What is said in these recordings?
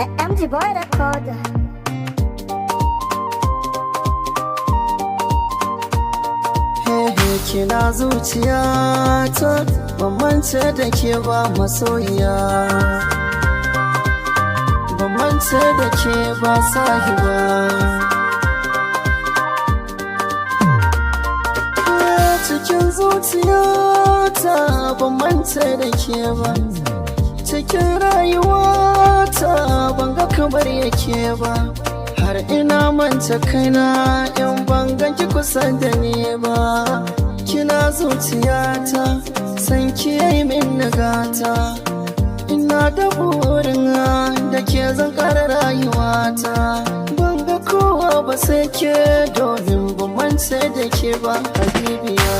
MG Boy Recorder. Hehe, kina zuciyata, ban mance da ke ba masoyiya, ban mance da ke ba sahiba. Cikin zuciyata ban mance da ke ba, cikin rayuwata ban ga kamar yake ba. Har ina manta kaina in ban ganki kusa da ni ba. Kina zuciyata, san ki yayi min nagata. Ina da burin da ke zan ƙara rayuwata. Ban ga kowa ba sai ke, domin ban mance da ke ba, habibiya.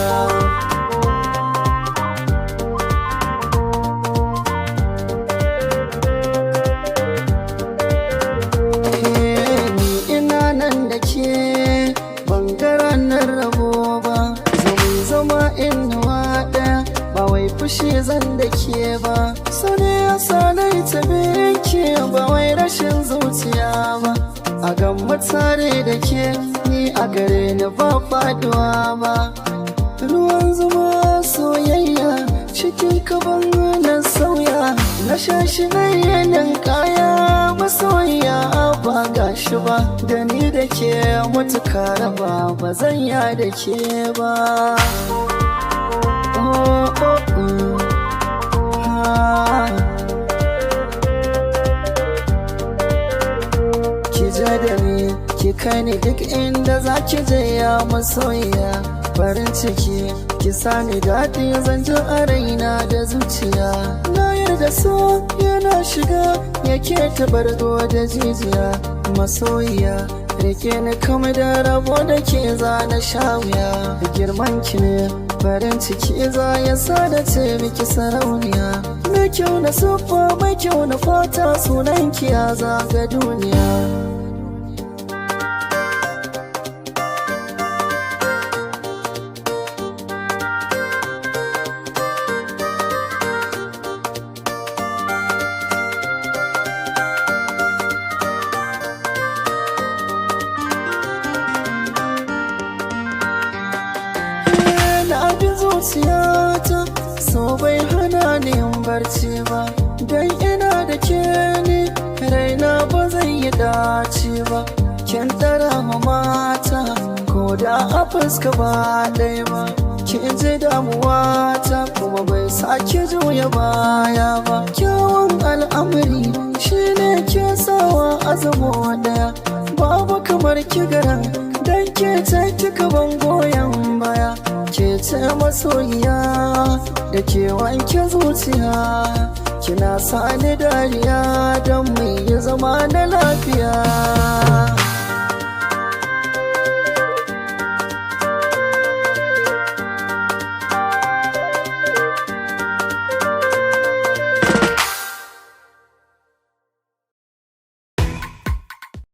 Ni ina nan da ke, ban ga ranar rabo ba. Zaman zama inuwa ɗaya, ba wai fushi zan da ke ba. Sani ya sanai tabi ke, ba wai rashin zuciya ba. A gamma tare da ke, ni a gare ni ba faduwa ba. Ruwan zuma soyayya cikin kaban na sauya, na shashi na yanin kaya masoyiya, ba gashi ba. Da ni da ke mutuka raba, ba zan ya da ke ba. Oh, oh, oh. Ah. Ki je da ni, ki kai ni duk inda za ki je, ya masoyiya. Farin ciki ki sani daɗi zan ji a raina da zuciya. Na yarda so yana shiga yake tabargo da jijiya. Masoyiya, rike ni kama da rabo da ke zana sha wuya. Girman ki ne farin ciki za ya sa da ce miki sarauniya. Mai kyau na siffa, mai kyau na fata, sunan ki ya zaga duniya. Na bi zuciyata, so bai hana ni yin barci ba. Dan ina da ke ni raina ba zai yi dace ba. Kin tara ma mata ko da a fuska ba ɗaya ba. Kin ji damuwa ta kuma bai sake juya baya ba. Kyawun al'amari shine ke sawa a zamo ɗaya. Babu kamar kigaran dan ke ce kika ban goyon baya. Ke ce masoyiya da ke wanke zuciya, kina sani dariya don mai yi zama na lafiya.